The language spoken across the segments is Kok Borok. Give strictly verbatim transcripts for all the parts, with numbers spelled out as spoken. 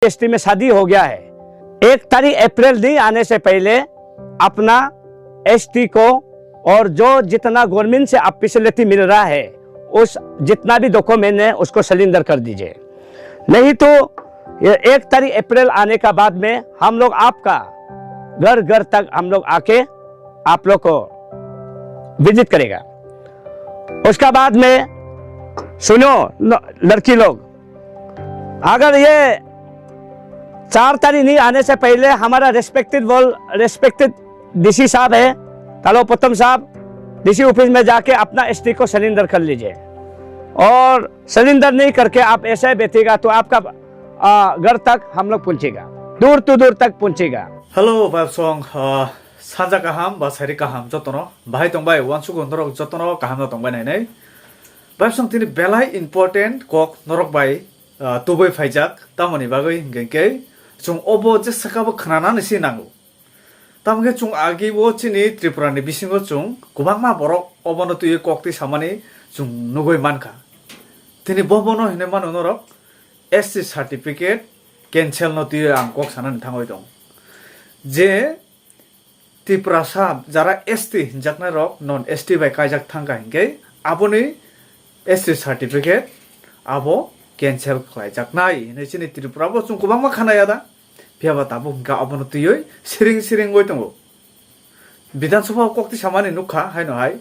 एसटी में शादी हो गया है, एक तारीख अप्रैल नहीं आने से पहले अपना एसटी को और जो जितना गवर्नमेंट से आप फैसिलिटी मिल रहा है, उस जितना भी डॉक्यूमेंट है, उसको सरेंडर कर दीजिए। नहीं तो ये एक तारीख अप्रैल आने का बाद में हम लोग आपका घर घर तक हम लोग आके आप लोग को विजिट करेगा। उसका बाद में सुनो, न- लड़की लोग, अगर ये चार तारीख नहीं आने से पहले हमारा रेस्पेक्टेड वर्ल्ड रेस्पेक्टेड डीसी साहब है, कलो पत्तम साहब, डीसी ऑफिस में जाके अपना एसटी को सरेंडर कर लीजिए। और सरेंडर नहीं करके आप ऐसे बैठेगा तो आपका आ, घर तक हम लोग पहुंचेगा, दूर तो दूर तक पहुंचेगा। Hello, Bab Song, ah, sanja kaham ba sari kaham jotono. Bahai tongbai, wansuk norok jotono kaham no tongbai nai nai. Bab Song, tini belai important kok norok bai, ah, tubui phaijak, tamoni bagwi hingke kei chung obo je saka bo khwnanani si nango. Tamo khe chung agi o chini Tripura ni bisingo chung kwbangma borok obono twiwi kok twi samani chung nugui mankha. Tini bo bono hinui mano norok S T certificate cancel no twiwi ang kok sanani thangwi tongo. Je Tiprasa jara S T hinjaknai rok non S T bai kaijak thangkha hinkhe aboni S T certificate abo cancel khlaijaknai hinui chini Tripura bo chung kwbangma khanaya da. Phiya ba tabuk hwnkha abono twiwi siring siring oi tongo. Bidhan Sabha o kok twi samani nukha haino hai.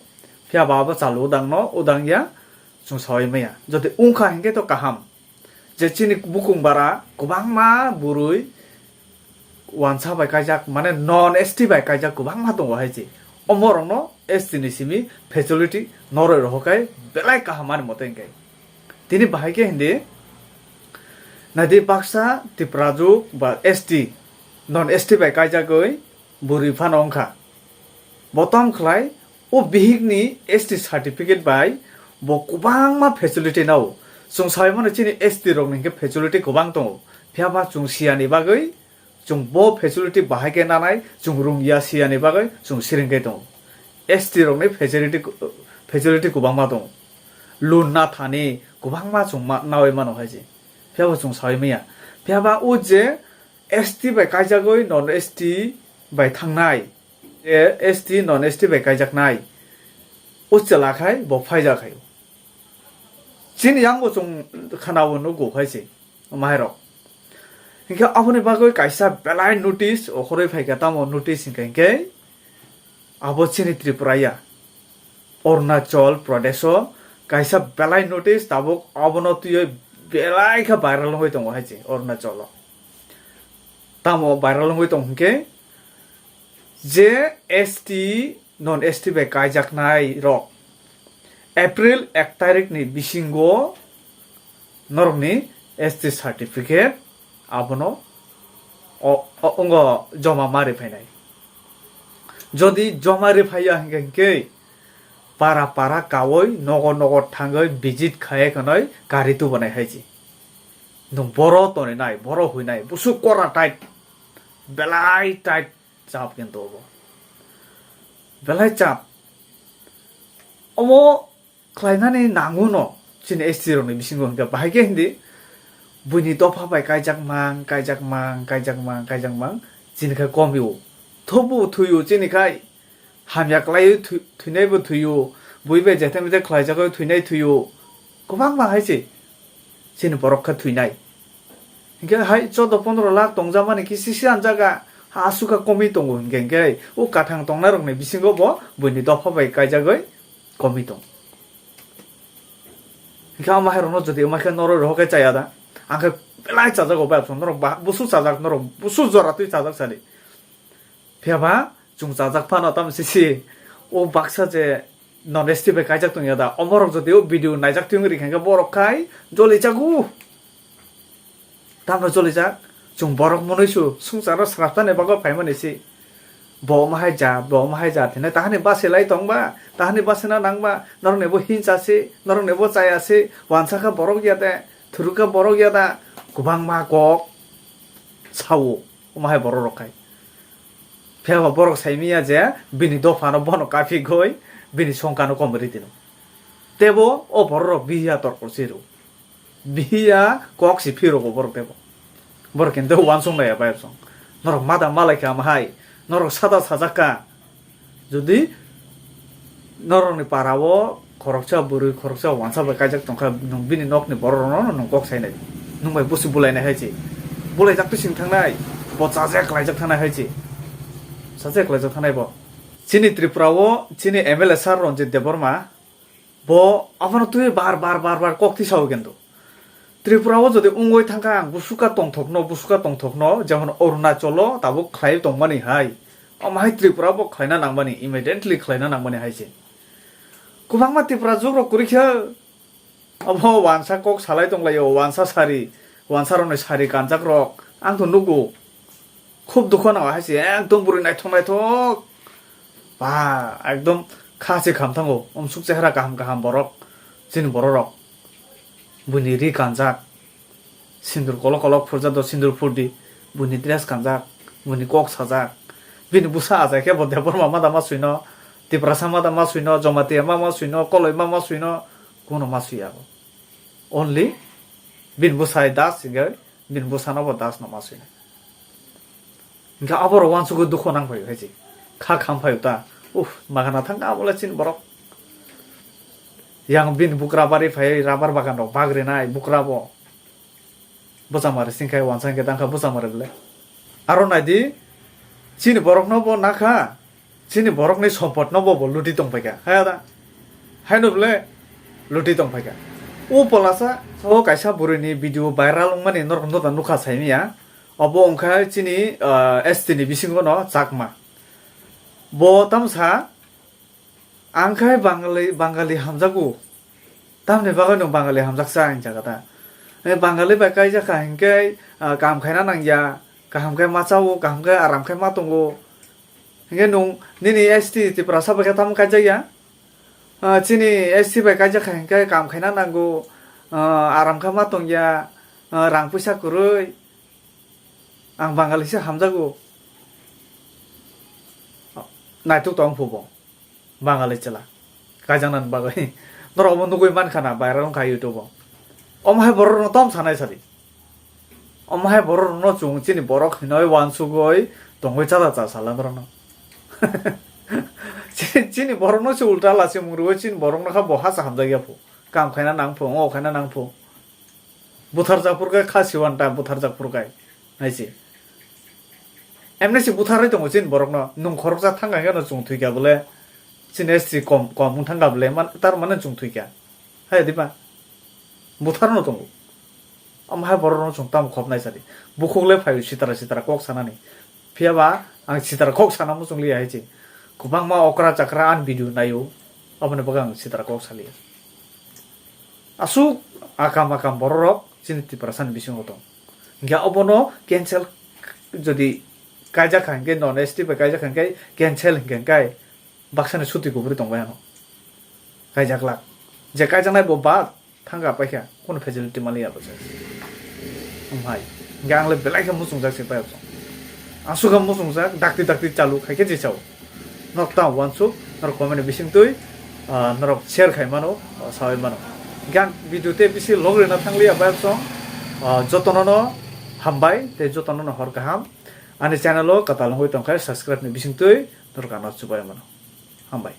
Phiya ba abo chalu udang no udang ya chung sawi maya. Jodi wngkha hinkhe to kaham. Je chini bukung bara kwbangma bwrwi wansa bai kaijak, mane non S T bai kaijak kwbangma tongo hai se. Omo rokno S T ni simi facility noroi rohor khai belai kaham ani mote hinkhe. Tini bahai khe hindi, naidi baksa Tiprajwk ba S T, non S T bai kaijagwi bwrwi phano wngkha. Bo tong khlai, o bihikni S T certificate bai bo kwbangma facility nao. Chwng sai mano chini S T rokni hinkhe facility kwbang tongo. Phiya ba chwng siyani bagwi, chwng bo facility bahai khe nanai, chwng rung ya siyani bagwi chwng siring khe tongo. S T rokni facility, facility kwbangma tongo. Loan na thani kwbangma chwng ma-, nawi mano hai se. Phiya ba chwng sawi maya. Phiya ba o je S T bai kaijagwi non S T bai thangnai, e, S T non S T bai kaijaknai, o chwla khai bo phaijak khai. Chini yang bo chwng khana o nugo khai se, mahairok. Hinkhe aboni bagwi kaisa belai notice okhoroi phaikha, tamo notice hinkhe hinkhe abo chini Tripura ya, Arunachal Pradesh o kaisa belai notice tabuk abono twiwi belai khe viral wngwi tongo hai se Arunachal o. Tamo viral wngwi tong hinkhe je S T, non S T bai kaijaknai rok April ek tarikh ni bisingo norokni S T certificate abono o, o, ongo joma ma riphainai. Jodi joma riphaiya hinkhe, hinkhe para para kawoi nogo nogo thangwi visit khai khwnwi kari tubanai hai se. Nwng boro toninai, boro huinai, busu kora tight, belai tight chap kintu obo. Belai chap. Omo khlainani nango no chini S T rokni bisingo hinkhe bahai khe hindi buini dopha bai kaijak mang, kaijak mang, kaijak mang, kaijak mang, chini khai komi o. Thobu thwi o chini khai. Hamya kwlaiwi thwi-, thwinaibo thwio, bui bai jethai methai khlaijagwi thwinai thwio, kwbangma hai se chini borok khe thwinai. Hinkhe hai choudo pondro lakh tongjakmani khe sisi anjaga, ha aswk kha komwi tongo hinkhe, hinkhe o kathang tongnairokni bisingo bo buini dopha bai kaijagwi komwi tongo. Hinkhe omo hairokno jodi omo khe norok rohor khe chaya da, ang khe belai chajago bai absong norok ba-, busu chajak, norok busu jora twi chajak sadi. Phiya ba chwng chajak phano tamo sisi o baksa je non S T bai kaijak tongya da, omorok jodi o video naijak tong ri kha khe borok khai jolijago. Tamo jolijak? Chwng borok mwnwi su swngcharo sraptani bagwi phaimani si. Bo omo hai ja, bo omo hai ja hinwi tahani bachilai tong ba, tahani bachina nang ba, norokni bo hinsa si, norokni bo chaya si, wansa kha borok ya de, thuru kha borok ya da, kwbangma kok sao, omo hai borok rok khai. Phiya ba borok sai manya je bini dophano bono kaphigwi bini songkano kom ri tino. Tebo o borok rok bihiya torkor se rw. Bihiya kok se phiro bo borok tebo. Borok kintu uansuk nai ya bai song. Norok mada malai kha mahai. Norok sada sajak kha. Jodi norokni para o khoroksa bwrwi khoroksa uansa bai kaijak tongkha, nwng bini nokni borok rokno nwng kok sainai. Nwng bai busi bulainai hai se. Bulaijak twi sing thangnai. Bo chaja klaijak thangnai hai se. Chaja klaijak thangnai bo. Chini Tripura o chini M L A sir Ranjit Debbarma, bo abono twi bar bar bar bar kok tisao kintu. Tripura o jodi wngwi thangkha ang busuka tongthokno, busuka tongthokno, jemon Arunachal o tabuk khlai tongmani hai, omo hai Tripura bo khlaina nangmani, immediately khlaina nangmani hai se. Kwbangma Tripura jugrok kwrwi khe obo uansa kok salai tonglaio, uansa sari, uansa rokni sari kanjak rok ang to nugo. Khub dukho nang hai se, ekdom bwrwi naithok naithok. Ba, ekdom kha se kham thango. Umsuk chehra kaham kaham borok, chini borok rok. Buini ri kanjak. Sindur kolok kolok phurjak do, sindur phurdi. Buini dress kanjak, buini kok sajak. Bini bwsa achai khe bo Debbarma mada ma suino, Tiprasa mada ma suino, Jamatia ma ma suino, Koloi ma ma suino, kuno ma suya bo. Only bini bwsai Das hingke bini bwsano bo Das no ma sui. Hingke aborok uansugwi dukhu nang phaio hai se. Kha kham phaio ta. Uff, magana thang ka bole chini borok. Yang bini bukra bari phai rubber bagan rok bagri nai bukra bo. Bwchama ri sing khai uansa hingke tang kha bwchama ri bole. Aro nai di, chini borok no bo nakha. Chini borokni sompotno bo, bo luti tongpaikha. Haya da? Haino bole luti tongpaikha. O polasa o kaisa bwrwini video viral wngmani norok no da nukha saimiya. Obo wngkha chini, ah, S T ni bisingo no Chakma. Bo tamsa, "Ang khai Bangali, Bangali hamjago." Tamni bagwi no Bangali hamjaksa hinjakha ta. Eh, Bangali bai kaijakha hinkhe, ah, kaham khaina nangya, kaham khe ma chao, kaham khe aram khe ma tongo. Hinkhe nwng nini S T Tiprasa bai khe tamo kaijakya? Ah, chini S T bai kaijakha hinkhe kaham khaina nango, ah, aram khe ma tongya, ah, rang puisa kwrwi. Ang Bangali se hamjago. Naituk tong phubo. Bangali chwla. Kaijaknani bagwi. Norok omo nugwi mankha na, viral wngkha YouTube o. Omo hai borok rokno tom sanai sadi. Omo hai borok rokno chwng chini borok hinoi uansugwi tongwi chada cha sala norokno. Chi-, chini borokno se ulta lasi mung rwui chini borokno kha bo hasa hamjakya phu. Kam khaina nang phu, o khaina nang phu. Butharjak phurkhe kha siwanta butharjak phurkhe. Hai se. Emni se butharwi tongo chini borokno. Nwng khoroksa thangkha khe no chwng thwikha bole. Chini S T kom, kom wng thangkha bole. Man, tar mane chwng thwikha. Hai diba? Butharno tongo. Omo hai borokno chwng tamo khopnai sadi. Bukhuk le phaio sitra sitra kok sanani. Phiya ba ang sitra kok sana muchung liya hai se. Kwbangma okra chakra ani video naio. Aboni bagwi ang sitra kok saliya. Aswk akam akam bororok chini Tiprasani bisingo tong. Hinkhe obono cancel jodi kaijak kha hinkhe, non S T bai kaijak kha hinkhe cancel hinkhe hinkhe baksani suti kuburi tongbai ano. Kaijak lak. Je kaijaknai bo ba thangka paikha, kono facility maliya bo se. Wng hai. Hinkhe ang le belai khe muchungjak se pai. Aswk khe muchungjak, dakti dakti chalu khai khe je chao. Norok ta uansuk, norok comment ni bising twi, ah, norok share khai mano, ah, sawi mano. Hinkhe ang video te bisi log rwna thangliya bai song, ah, jotono no hambai, tei jotono no hor kaham. Ani channel o kwtal wngwi tongkhe subscribe ni bising twi norok ano chubai mano. Hambai.